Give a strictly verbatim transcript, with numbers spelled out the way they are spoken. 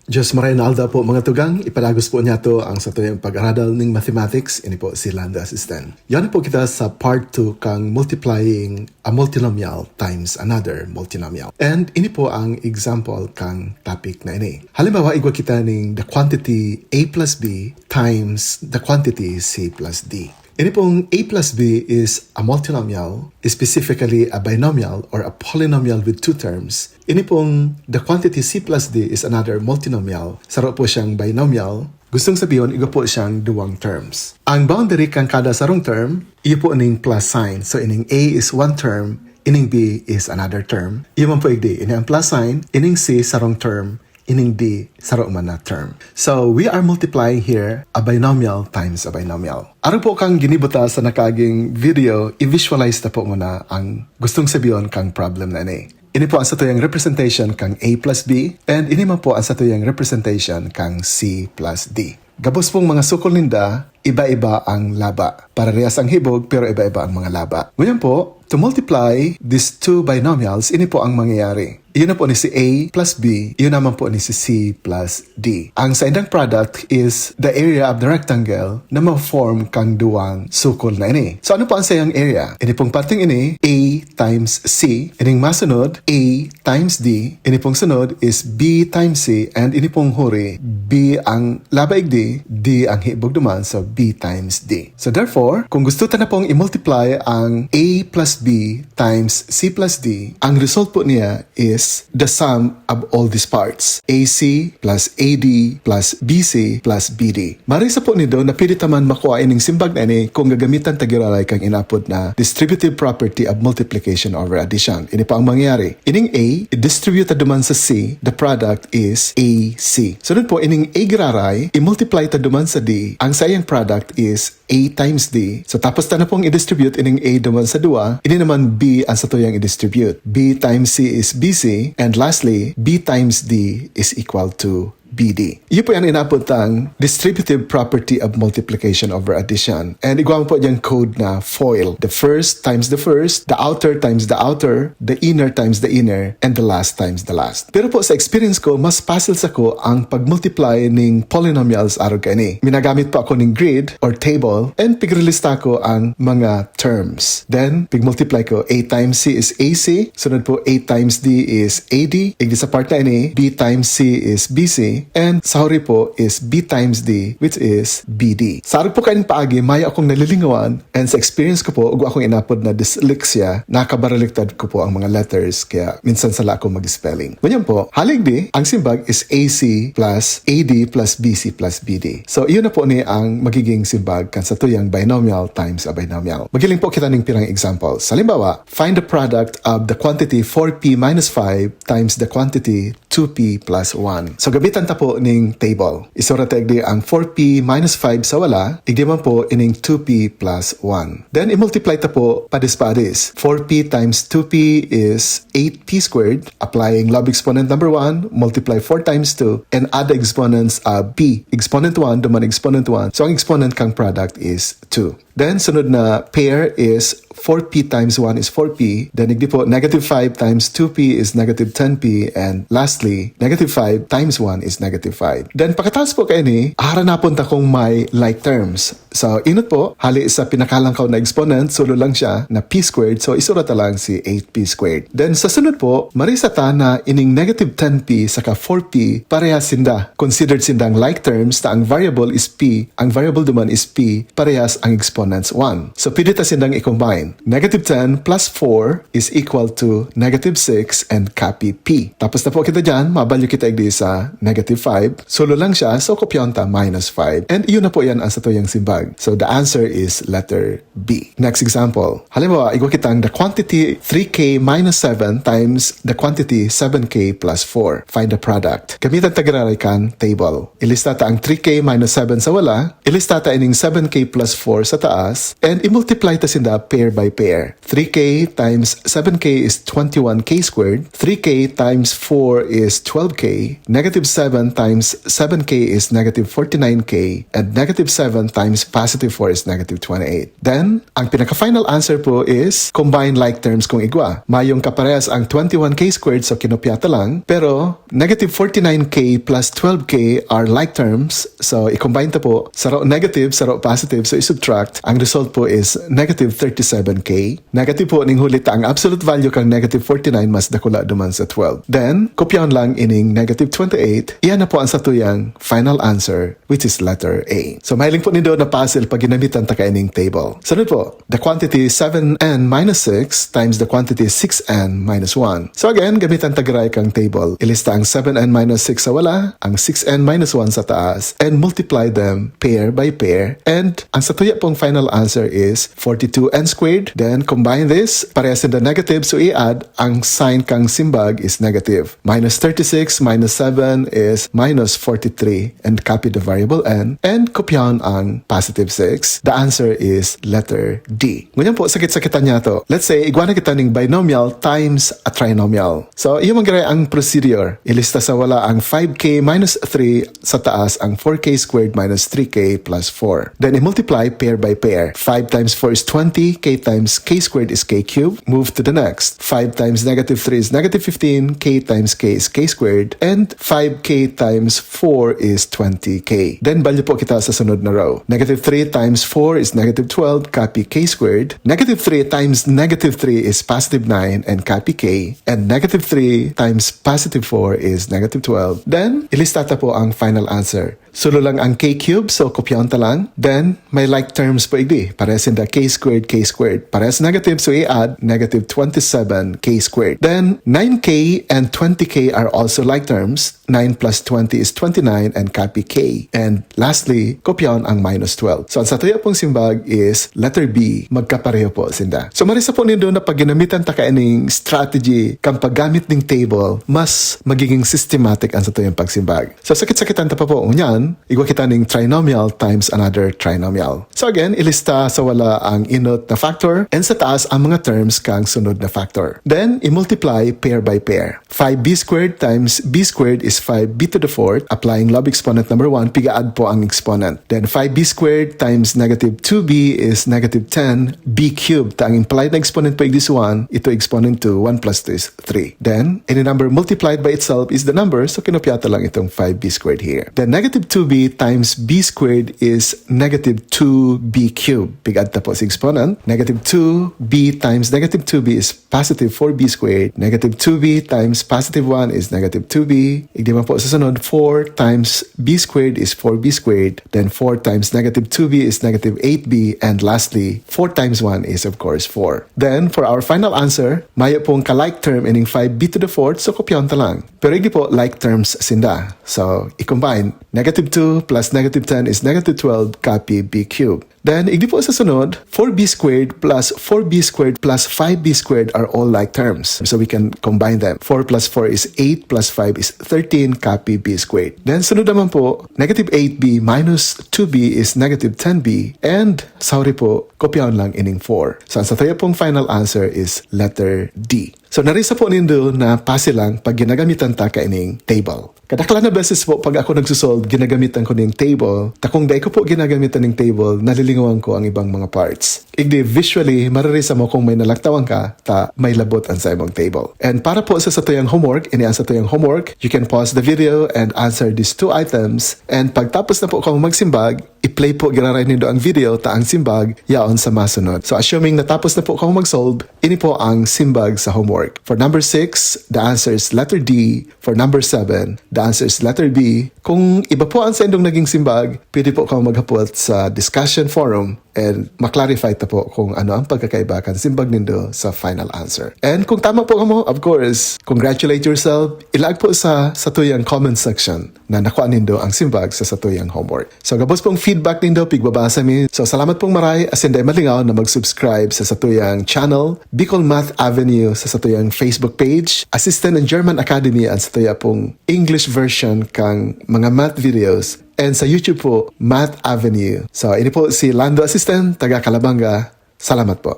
Diyos maray na aldaw po, mga tugang. Ipadagos po niyato ang satuyang pag-aradal ning mathematics. Ini po si Lando Assistant. Yan po kita sa part two kang multiplying a multinomial times another multinomial. And ini po ang example kang topic na ini. Halimbawa, igwa kita ning the quantity a plus b times the quantity c plus d. Ini pong a plus b is a multinomial, specifically a binomial or a polynomial with two terms. Ini pong the quantity c plus d is another multinomial. Saro po siyang binomial. Gustong sabihon, igwa po siyang duwang terms. Ang boundary kan kada sarong term, iyo po ning plus sign. So, ining a is one term, ining b is another term. Iyo man po igdi, ini ang plus sign, ining c sarong term, ining d saro man na term. So, we are multiplying here a binomial times a binomial. Arog po kang ginibuta sa nakaaging video, i-visualize ta po muna ang gustong sabihon kang problem na ini. Ini po ang satuyang representation kang a plus b, and ini man po ang satuyang representation kang c plus d. Gabos pong mga sukol ninda, iba-iba ang laba. Parehas ang hibog, pero iba-iba ang mga laba. Ngunyan po, to multiply these two binomials, ini po ang mangyayari. Iyon na po ni si a plus b, iyon naman po ni si c plus d. Ang saindang product is the area of the rectangle na ma-form kang duwang sukol na ini. So, ano po ang sayang area? Ini pong parteng ini, a times c. Ining masunod, a times d. Ini pong sunod is b times c. And ini pong huri, b ang laba igdi, d ang hibog duman. So, b times d. So, therefore, kung gusto ta na pong i-multiply ang a plus b times c plus d, ang result po niya is the sum of all these parts, ac plus ad plus bc plus bd. Marisa po nido na pwede ta man makua ining simbag na ini kung gagamitan ta giraray kang inapod na distributive property of multiplication over addition. Ini pa ang mangyayari. Ining a, i-distribute ta duman sa c, the product is ac. Sunod po, ining a giraray, i-multiply ta duman sa d, ang saiyang product is a times d. So, tapos ta na pong i-distribute ining a duman sa duwa, ini naman b ang satuyang i-distribute. B times c is bc, and lastly, b times d is equal to bd. Iyo po yan inapod tang distributive property of multiplication over addition. And igwa man po diyang code na FOIL. The first times the first, the outer times the outer, the inner times the inner, and the last times the last. Pero po sa experience ko, mas pasil sako ang pag-multiply ning polynomials arog kaini. Minagamit po ako ning grid or table and pigrilista ko ang mga terms. Then, pig-multiply ko, a times c is ac, sunod po a times d is ad, igdi sa part na ini, b times c is bc, and sa huri po is b times d, which is bd. Sa arog po kaining paagi, mayo akong nalilingawan, and sa experience ko po, igwa akong inapod na dyslexia, nakabaliktad ko po ang mga letters, kaya minsan sala ako mag-spelling. Ngunyan po, hali igdi, ang simbag is ac plus ad plus bc plus bd. So, iyon na po ni ang magiging simbag kan satuyang binomial times a binomial. Maghiling po kita ning pirang examples. Halimbawa, find the product of the quantity four p minus five times the quantity two p plus one. So, gamitan ta po ning table. Isurat ta igdi ang four p minus five sa wala, igdi man po ining two p plus one. Then, i-multiply ta po padis-padis. Four p times two p is eight p squared. Applying love exponent number one, multiply four times two, and add the exponents of p. Exponent one, duman exponent one. So, ang exponent kang product is two. Then, sunod na pair is four p times one is four p. Then, igdi po, negative five times two p is negative ten p. And lastly, negative five times one is negative five. Then, pakataas po kaini, haranapon ta kung may like terms. So, inot po, hali sa pinakalangkaw na exponent, solo lang siya na p squared. So, isurat ta lang si eight p squared. Then, sa sunod po, marisa ta na ining negative ten p saka four p, parehas sinda. Considered sindang like terms na ang variable is p, ang variable duman is p, parehas ang exponents one. So, pwede ta sindang i-combine. Negative ten plus four is equal to negative six and copy p. Tapos na po kita dyan, mabalyo kita igdi sa negative five. Solo lang siya, so kopyahon ta minus five. And iyon na po yan ang satuyang simbag. So, the answer is letter b. Next example. Halimbawa, igwa kitang the quantity three k minus seven times the quantity seven k plus four. Find the product. Gamitan ta giraray kan table. Ilista ta ang three k minus seven sa wala, ilista ta ining seven k plus four sa taas, and i-multiply ta sinda pair by pair. Three k times seven k is twenty-one k squared, three k times four is twelve k, negative seven times seven k is negative forty-nine k, and negative seven times Positive four is negative twenty-eight. Then, ang pinaka-final answer po is combine like terms kung igwa. Mayong kaparehas ang twenty-one k squared, so kinopya ta lang, pero negative forty-nine k plus twelve k are like terms, so i-combine ta po, saro negative, saro positive, so i-subtract. Ang result po is negative thirty-seven k. Negative po ning huli ta ang absolute value kan negative forty-nine mas dakula duman sa twelve. Then, kopyahon lang ining negative twenty-eight, iyan na po ang satuyang final answer, which is letter A. So, mahiling po nindo na puzzle pag ginamitan ta kaining table. Sunod po, the quantity seven n minus six times the quantity six n minus one. So again, gamitan ta giraray kang table. Ilista ang seven n minus six sa wala, ang six n minus one sa taas, and multiply them pair by pair. And ang satuya pong final answer is forty-two n squared. Then combine this, parehas in the negative, so i-add, ang sign kang simbag is negative. Minus thirty-six minus seven is minus forty-three, and copy the variable n, and kopyahon ang positive six. The answer is letter D. Ngunyan po, sakit-sakitan niya to. Let's say, igwa na kita ning binomial times a trinomial. So, iyo man giraray ang procedure. Ilista sa wala ang five k minus three, sa taas ang four k squared minus three k plus four. Then, i-multiply pair by pair. Five times four is twenty, k times k squared is k cubed. Move to the next. Five times negative three is negative fifteen, k times k is k squared, and five k times four is twenty k. Then, balyo po kita sa sunod na row. Negative three times four is negative twelve, copy k squared. Negative three times negative three is positive nine, and copy k. And negative three times positive four is negative twelve. Then, ilista ta po ang final answer. Sulo lang ang k cube, so kopyahon ta lang. Then, may like terms po igdi. Parehas sinda k squared, k squared. Parehas negative, so i-add, negative twenty-seven k squared. Then, nine k and twenty k are also like terms. Nine plus twenty is twenty-nine and copy k. And lastly, kopyahon ang minus twelve. So, ang satuya pong simbag is letter B, magkapareho po sinda. So, marisa po nindo na pag ginamitan ta kaining strategy kan paggamit ning table, mas magiging systematic ang satuyang pagsimbag. So, sakit-sakitan ta pa po. Ngunyan, igwa kita ning trinomial times another trinomial. So again, ilista sa wala ang inot na factor and sa taas ang mga terms kang sunod na factor. Then, i-multiply pair by pair. Five b squared times b squared is five b to the fourth. Applying love exponent number one, piga-add po ang exponent. Then, five b squared times negative two b is negative ten b cubed. Ta ang implied na exponent po igdi si one, ito exponent two, one plus two is three. Then, any number multiplied by itself is the number, so kinopya ta lang itong five b squared here. Then, negative two b times b squared is negative two b cubed. Piga-add ta po sa exponent. Negative two b times negative two b is positive four b squared. Negative two b times positive one is negative two b. Igdi man po sa sunod, four times b squared is four b squared. Then, four times negative two b is negative eight b. And lastly, four times one is, of course, four. Then, for our final answer, mayo pong ka-like term ining five b to the fourth, so kopyahon ta lang. Pero igdi po, like terms sinda. So, i-combine. Negative two plus negative ten is negative twelve, copy b cubed. Then, igdi po sa sunod, four b squared plus four b squared plus five b squared are all like terms. So, we can combine them. Four plus four is eight plus five is thirteen, copy b squared. Then, sunod naman po, negative eight b minus two b is negative ten b. And, sorry po, kopyahon lang ining four. So, ang satuya pong final answer is letter D. So, narisa po nindo na puzzle lang pag ginagamitan ta kaining table. Kadaklan na beses po pag ako nagsusolve, ginagamitan ko ning table. Ta kung dai ko po ginagamitan ning table, nalilingawan ko ang ibang mga parts. Igdi, visually, mararisa mo kung may nalaktawan ka, ta may labot ang sa imong table. And para po sa satuyang homework, ini ang satuyang homework, you can pause the video and answer these two items. And pagtapos na po kamo magsimbag, i-play po giraray nindo ang video ta ang simbag yaon sa masunod. So, assuming natapos na po kamo mag-solve, ini po ang simbag sa homework. For number six, the answer is letter D. For number seven, the answer is letter B. Kung iba po ang saindong naging simbag, pwede po kamo maghapot sa discussion forum and ma-clarify ta po kung ano ang pagkakaiba kan simbag nindo sa final answer. And kung tama po kamo, of course, congratulate yourself. Ilaag po sa satuyang comment section na nakuha nindo ang simbag sa satuyang homework. So, gabos pong feedback nindo, pigbabasa mi. So, salamat pong maray, asin dai malingaw na mag-subscribe sa satuyang channel, Bicol Math Avenue, sa satuyang Facebook page, Assistant in German Academy, at satuya pong English version kang mga math videos, and sa YouTube po, Math Avenue. So, ini po si Lando Assistant, taga Calabanga. Salamat po.